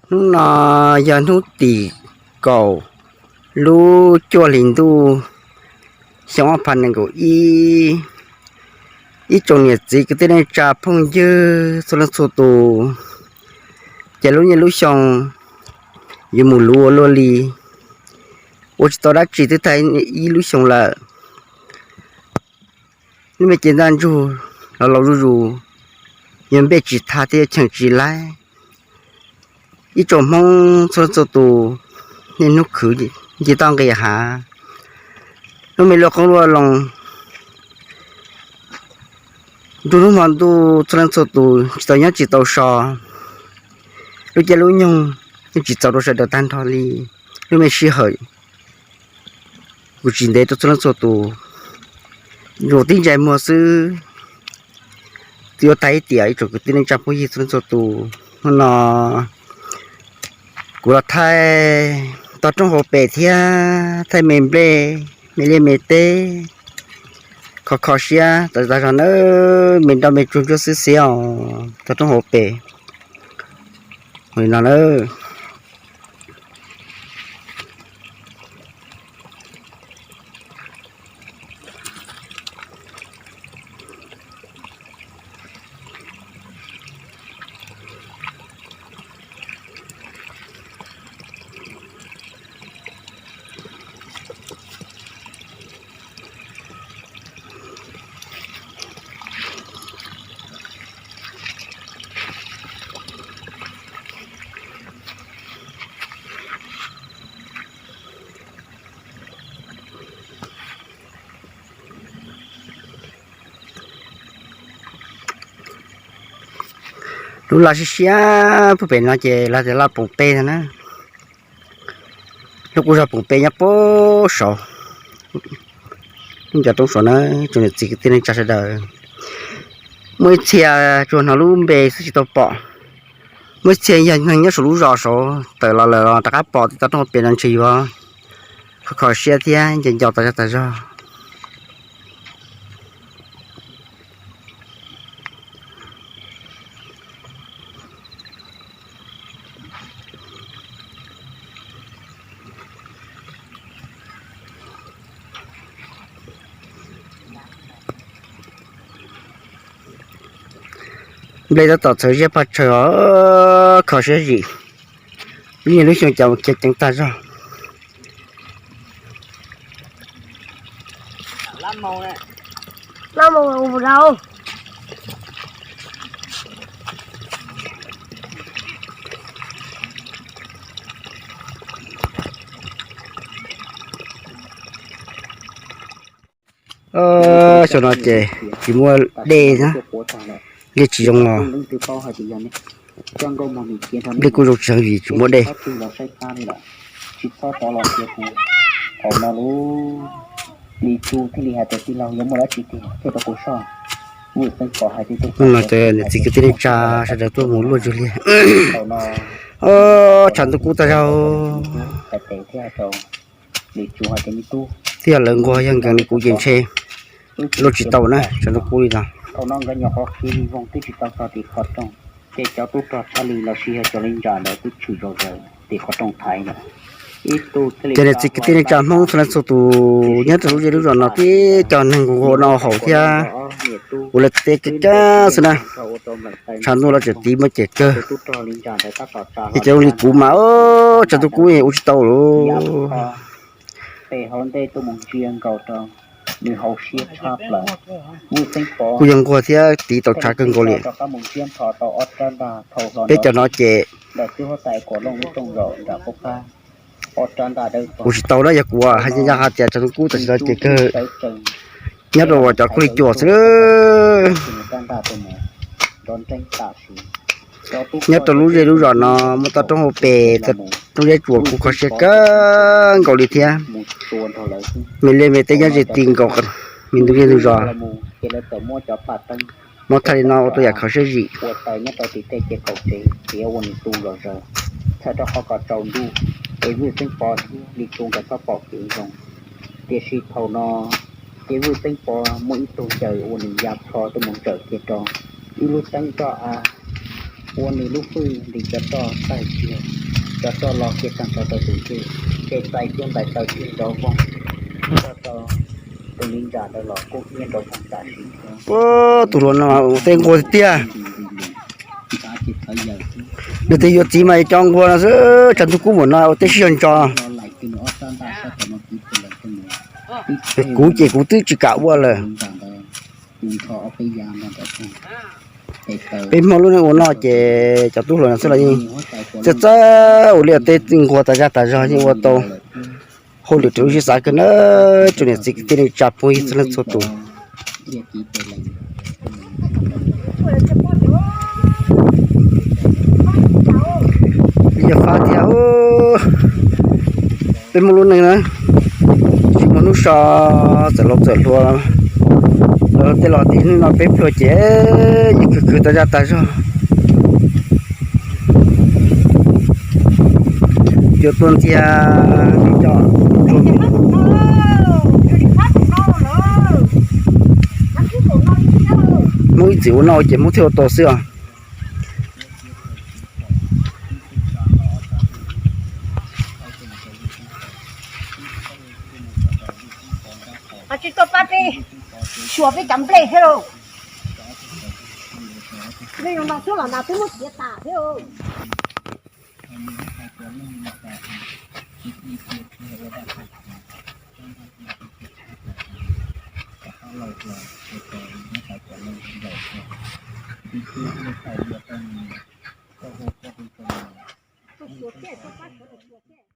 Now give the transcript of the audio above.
Hnub no yog hnub tim kaum lub cuaj hlis ntuj xyoo ob phav nees nkaum ib. Ib tsoom niam txiv kwv tij neej tsa phooj ywg txhua leej txhua tus, ces lub niaj lub xyoo yuav mus luv ua luaj li, ua tsis tau dab tsi twb tag ib lub xyoo lawm. Lub me ces ntaj ntsug los laus zuj zus, yuav npej tsis thaj thiab cheem tsis laib. Ib tsoom Hmoob txhua leej txhua tus niaj hnub khwv nce toj nqis hav, lub me luaj qoob luaj loo, nruab hnub hmo ntuj txhua leej txhua tus tsis tau nyob tsis tau so, lub caij lub nyoog yeej tsis txaus rau sawv daws tag nrho li. Lub me sij hawm kuj tsis ntev rau txhua leej txhua tus, zoo tib ntsais muag xwb. Twb yuav tag ib tiam ib tsoom kwv tij neej tsa phooj ywg txhua leej txhua tus, hnub no kuv los thaij toj roob hauv pes thiab thaij me nplej me liaj me teb, kho kho siab tas tas zog nawb, me nroj me tsuag ntsuab xwb xiab os toj roob hauv pes li no nawb. Lub laj siab siab puag pem no ces lawv tias laj poom peb no na. Lub qub zog poom peb nyob puag saud, lub ncov roob saud na, tsoom niam txiv kwv tij neej tsa sawv daws. Muaj ib txhia tsuas hnov lub npe xwb tsis tau pom, muaj ib txhia yog neeg nyob saum lub zos saud tawm los lawm los rov qab pom toj roob hauv pes no ntshe yuav kho kho siab thiab nco nco tas zog tas zog. Nplej tab tom txhawv ziab paj tsawg os, kho siab zim. Lub niaj lub xyoo cas khiav ceev tag zog. Xyoo no ces tsis muaj dej na, dej tsis zoo los. Dej kuj zoo tsis heev vim tsis muaj dej. Hnub no cov niam txiv kwv tij neej tsa sawv daws tuaj mus luaj ntsuag liaj. Tshav ntuj kub tag zog. Twb yog lawv nquag yog nkees li kuv ces ntshe luaj tsis tau na, tshav ntuj kub li no. Ces niam txiv kwv tij neej tsa Hmoob txhua leej txhua tus nyob rau lub zej lub zos no tib co neeg nquag no haus thiab ua lawv tej kab kab xwb na. Tshav ntuj los tseem tiv muaj ces kawg. Ces cov zoo li kuv mas tshav ntuj kub ua tsis tau lawm. Kuj yog nquag thiab tiv tau tshav kawg nkaus li. Peb cov no ces ua tsis tau na, yog kuv hais ncaj ncaj hais tias tshav ntuj kub tam sim no ces kawg nyob rau cov kuj li cuam xwb. Nyob rau lub zej lub zos no muaj toj roob hauv pes, toj roob zeb tsuas kuj kho siab kawg nkaus li thiab. Me liaj me teb nyob ze ti nkaus me ntug zej ntug zos. Muab thaij li no ua tus yam kho siab zim. Tiam sis thaum no ces Vwj Xeeb Pov muaj ib tug caws uas nws ya plho tuaj mus ntsawm kiag rau ib lub teeb roj av, Ua nws lub hwj nti cov roj tag kiag, cov roj los kiag tag nrho rau tus ntej, ces txais cuag ntais taw kiag nrov voog, txog rau tus li ntsa ntawd los kuj niaj nrov voog tam sim. Tus hluas no ua teb nquag tiag tiag. Nws tias yuav txiv mas cov nquag no xwb, tshav ntuj kub npaum no ua teb sib zog ntso. Kuv ces kuv twb tsis kam ua lawm. Peb Hmoob lub neej ua noj ces cov tub hluas no xwb los yeej txawj txawj ua liaj teb nquag tas zaj tas zog yeej ua tau hauj lwm raws lub siab xav kawg na. Tsoom niam txiv kwv tij neej tsa phooj ywg txhua leej txhua tus. Yog fab thiab, peb Hmoob lub neej na, tsis muaj hnub so txawm laus txawm hluas, los tej los tim hnub no peb pluag ces yeej khwv khwv tas zaj tas zog. Yuav tuaj ntiag, Hmoob ib txwm ua noj ces Hmoob thiaj ua tau xwb os. Tsis tuaj pab peb xyuas peb cov nplej thiab lauj. Nej no xwb los nag twb muab txiav tas thiab.